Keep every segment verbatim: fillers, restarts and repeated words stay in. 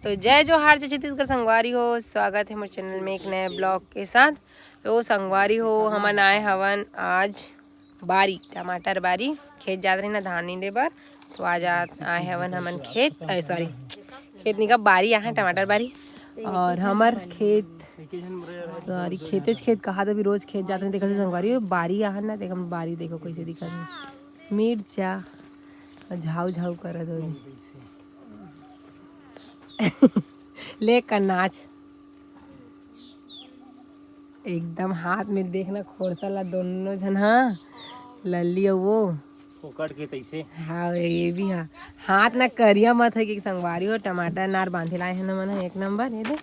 तो जय जोहार, जय छत्तीसगढ़ संगवारी हो, स्वागत है मोर चैनल में एक नए ब्लॉग के साथ। तो संगवारी हो, हमन आए हवन आज बारी, टमाटर बारी। खेत जात रही ना धान नींदे बर, तो आज आ, आए हवन हमन खेत, सॉरी, खेत निका बारी आए हैं, टमाटर बारी। और हमर खेत, सॉरी, खेतेच खेत कहा, तो भी रोज खेत जात रही। देखा संगवारी हो, बारी आहन ना, देखा बारी देखो कैसे दिखा, मिर्चा झाऊ झाऊ करत हो। ले कर नाच। एकदम हाथ में देखना खोरसा ला दोनों झन, हाँ, लल्ली अउ वो। फोकट के तैसे। हाँ, ये भी हाँ। हाथ ना करिया मत है कि संगवारी हो, टमाटर नार बांधे लाए हैं ना मन, एक नंबर। ये दे,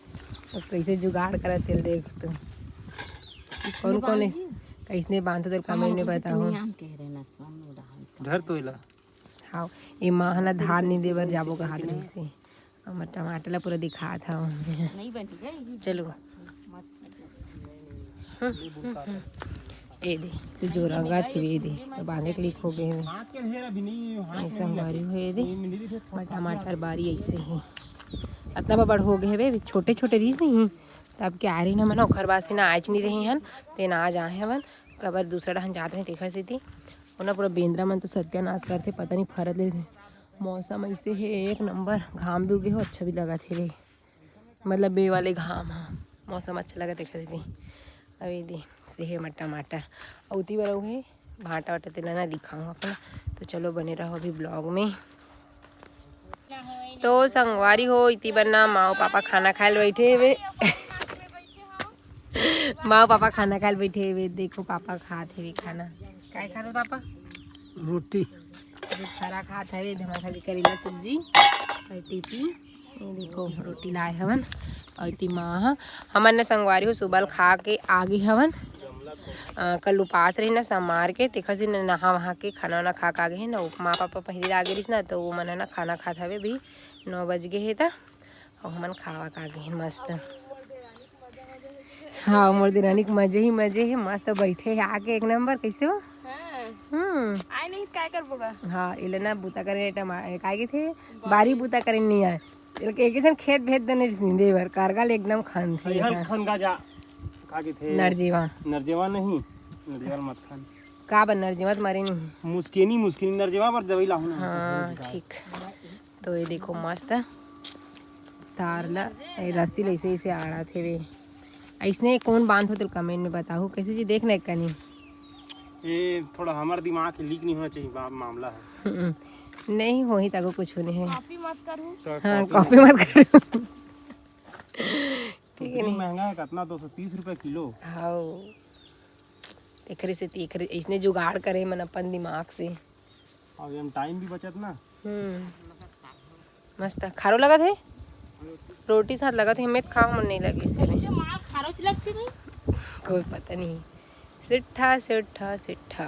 अब कैसे जुगाड़ करत तेल देख तू। कौन कौन इस-, कैसने बांधे तेल कमेंट में बताओ। घर तो एला। हाँ, ये माँ ह ना धान नींदे बर जाबो कहत रहिस हे। हमर टमाटर ला पूरा दिखात हव। चलो। ए दे, से जो रंगत हे, ए दे, तो बांधे के लीक हो गए हे। ऐसा हमारी हुए दे, हमर टमाटर बारी ऐसे ही। अतना बड़ हो गए हे, छोटे छोटे रहिस नहीं, तब के आ रही ना मन, ओखर बाद से ना आयच नहीं रही हन, तेन आज आए हवन, कबर दूसरा डहन जात रहे, तेखर सेती। ओना पूरा बेंदरा मन तो सत्यानाश करथे, पता नहीं फरत ले। मौसम ऐसे हे, एक नंबर, घाम भी उगे हो, अच्छा भी लगत हे, मतलब बे वाले घाम ह, मौसम अच्छा लगत हे, खरीदी। अभी दी, सेहे म टमाटर, अउ उती बर उहे भांटा वाटा तेला ना दिखाऊँ अपन। तो चलो, बने रहो अभी ब्लॉग में। तो संगवारी हो, इती बर ना माँ पापा खाना खाए ल बैठे हेवे। माँ पापा खाना खाए ल बैठे हेवे। देखो, पापा खात हेवे खाना। काय खात हे पापा? रोटी। रोटी खाना खात हेवे, धमा खाली करेला सब्जी और टीपी। ये देखो, रोटी लाए हवन। और इती माँ ह, हमन न संगवारी हो, सुबह ल खा के आ गे हवन। अ, कल उपास रही ना, समार के, तेखर से न नहा वहा के खाना वाना खा के आ गे हे ना। माँ पापा पहले आ गे रहिस ना, तो वो मन ह ना खाना खात हवे, अभी नौ बज गे हे त। अउ हमन खावा का गे हन मस्त। हाँ, मोर देरानी के मजे ही मजे हे, मस्त बैठे हे आके एक नंबर। कैसे हो? हाँ। हम्म। आए नहीं त काय करबो गा? हाँ, इले ना बूता करे टमा-, काय के थे? बारी। बारी बूता करे नहीं आए। इले के एक जन खेत भेज देने जिसनी देवर, कारगा ले एकदम खान थे। अरे हल खान गा जा। का के थे? नरजीवा। नरजीवा नहीं, नरजीवा मत खान। का बन नरजीवा तुम्हारे नहीं? मुस्केनी, मुस्केनी नरजीवा पर दवाई लाहू ना। हाँ, ठीक। तो ये देखो मस्त तार ला, ए, रस्सी ला ऐसे, ऐसे आड़त हेवे। ऐसने कौन बांधो तेल कमेंट में बताओ, कैसे जी देखना एक कनी। ये थोड़ा हमार दिमाग के लीक नहीं होना चाहिए बा-, मामला है। हम्म, नहीं होही ताको कुछ नहीं है। कॉपी मत करू। तो हाँ, कॉपी कॉपी मत करू। ठीक है, इतनी नहीं। महंगा है कितना, दो सौ तीस रुपए किलो। हाँ, तेखरे से तेखरे ऐसने जुगाड़ करे मन अपन दिमाग से। और ये टाइम भी बचत ना। हम्म। मस्त खारो लगत हे, रोटी साथ लगत हे, मैं खा मन नहीं लगी से। इससे मार खारोच लगती नहीं। कोई पता नहीं। सिट्ठा, सिट्ठा, सिट्ठा।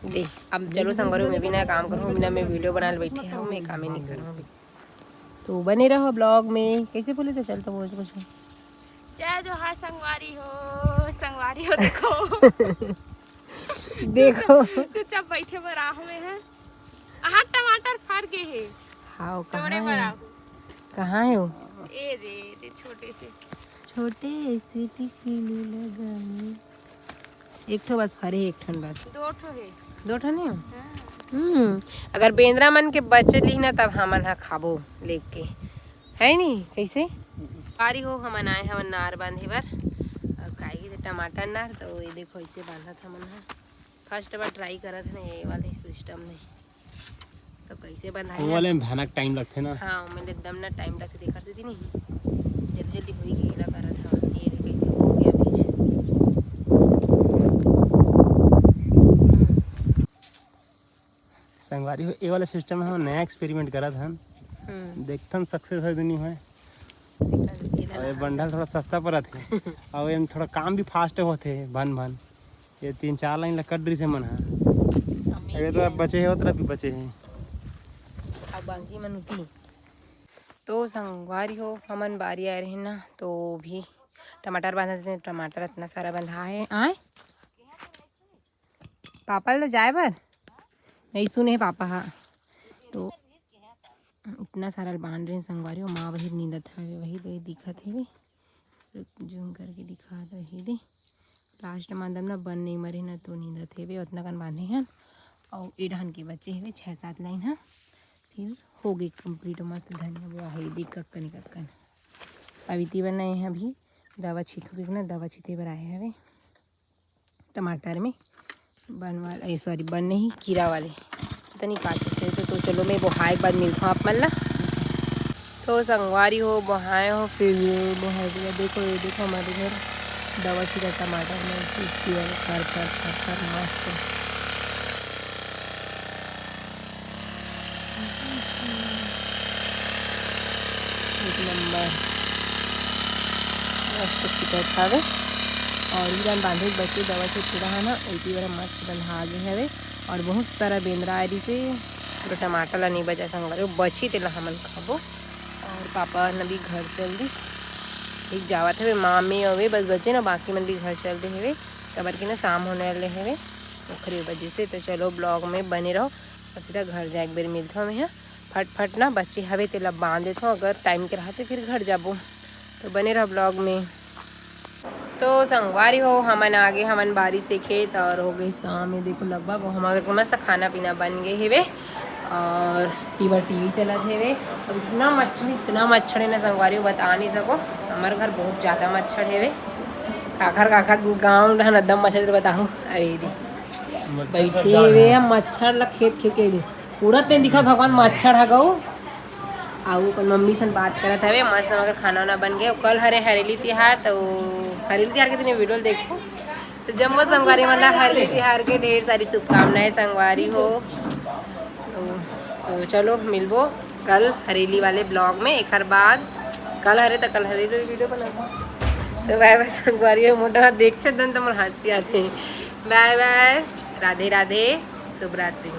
दे, अब चलो संगवारी, मैं भी ना काम करूँ, बिना मैं वीडियो बना ले बैठी हूँ, मैं काम ही नहीं करूँ अभी। तो बने रहो ब्लॉग में। कैसे बोले थे? चल तो बोल कुछ। जय जोहार संगवारी हो, संगवारी हो, देखो। देखो। चुपचाप बैठे बर आहू में है। आहा, टमाटर फर गे हे। हाव, कहाँ तोड़े बर हे? आहू। कहाँ हे वो? ए दे, ए दे, छोटे से। छोटे से टिकली लगाए। एक ठो बस फरे, एक ठन बस। दो ठो हे। दो ठन हे? हाँ। हम्म, अगर बेंदरा मन के बचे ली ना, तब हमन हा खाबो लेग के। है नी? कैसे? पारी हो, हमन आए हवन नार बांधे बर। अब काहे के टमाटर नार, तो ये देखो, ऐसे बांधत हमन हा। फर्स्ट बार ट्राई करत हन ये वाले सिस्टम में। तो कैसे बंधाई वो ना? वाले में भयानक टाइम लगथे ना। हाँ, ओमे एकदम ना टाइम लगथे, देखर से नहीं। जल्दी जल्दी होई के एला करत हवन। ये दे कैसे हो गया बीच। हम्म। संगवारी हो, ये वाला सिस्टम में हम नया एक्सपेरिमेंट करत हन। हम्म। देखथन सक्सेस होय कि नहीं होय। देखा, देखा, और ये देखा। बंडल थोड़ा सस्ता परत हे। और ये थोड़ा काम भी फास्ट होथे, भन भन। ये तीन चार लाइन ला कट रही से मन हा। हम अबे तो एक अब बचे हे, उतना भी बचे हे। अब बाकी मन उती। तो संगवारी हो, हमन बारी आए रहे ना, तो भी टमाटर बांधत रहे, टमाटर इतना सारा बंधा है। आए पापा ले जाए बर नहीं सुने हे पापा हा। तो इतना सारा बांध रहे संगवारी हो, माँ वही नींदत हवे, वही दे दिखत हवे। जूम करके दिखा दो, ये दे। लास्ट में अंदर ना बन नहीं मरे ना तो नींदत हवे, उतना कन बांधे हन। और ए डहन के बचे हवे छः सात लाइन ह, फिर हो गई कंप्लीट मस्त धनिया बोआ है। ये दे कक्कन कक्कन अभी ती बनाए हैं, अभी दवा छिटू के ना, दवा छिटे बर आए हवे टमाटर में बन वाला, ए सॉरी, बन नहीं, कीरा वाले। तनी पाछे से तो, तो चलो मैं बोहाए के बाद मिलता हूँ आप मन ला। तो संगवारी हो, बोहाए हो, फिर बोहाए के बाद देखो, ये देखो हमारे घर दवा छिटा टमाटर में, इसकी वाले खर खर खर खर मस्त। एक नंबर मस्त छिटत हवे। और इधर बांधे के बचे दवा से छुड़ा है ना, इसी बार मस्त बंधा गे हवे। और बहुत सारा बेंदरा आए से पूरा टमाटर ला नहीं बचा संगवारी हो, बची तेला हमन खाबो। और पापा न भी घर चल दिस, एक जावत हवे, माँ में हवे बस बचे ना, बाकी मन भी घर चल दे हवे, काबर कि ना शाम होने वाले हवे। ओखरे वजह से तो चलो ब्लॉग में बने रहो। अब सीधा घर जाए एक बेर मिलथो मैं, हाँ। फटफट ना बचे हवे तेला बांध देथो, अगर टाइम के रहते फिर घर जाबो। तो बने रहो ब्लॉग में। तो संगवारी हो, हमन आगे हमन बारिश से खेत और हो गई शाम। ये देखो लगभग हमारे घर के मस्त खाना पीना बन गए हेवे और टीवर टीवी चलत हेवे। अब इतना मच्छर, इतना मच्छर है ना संगवारी हो, बता नहीं सको। हमारे घर बहुत ज़्यादा मच्छर हेवे, काखर काखर गाँव डहन एकदम मच्छर बताऊँ। अरे दी बैठे हेवे हम मच्छर ला खेत खेत के दे पूरा तेन दिखा भगवान मच्छर हा गऊ। आऊ अपन मम्मी सन बात करत हवे, मस्त मगर खाना वाना बन गए। कल हरे हरेली तिहार, तो हरेली तिहार के दिन वीडियो देखो। तो जम्मो संगवारी मन ला हरेली तिहार के ढेर सारी शुभकामनाएं संगवारी हो। तो, तो चलो मिलबो कल हरेली वाले ब्लॉग में। एक बाद कल हरे तो कल हरेली वीडियो बना। तो बाय बाय संगवारी हो, मोटा देख दन तो मोर हंसी आते। बाय बाय, राधे राधे, शुभ रात्रि।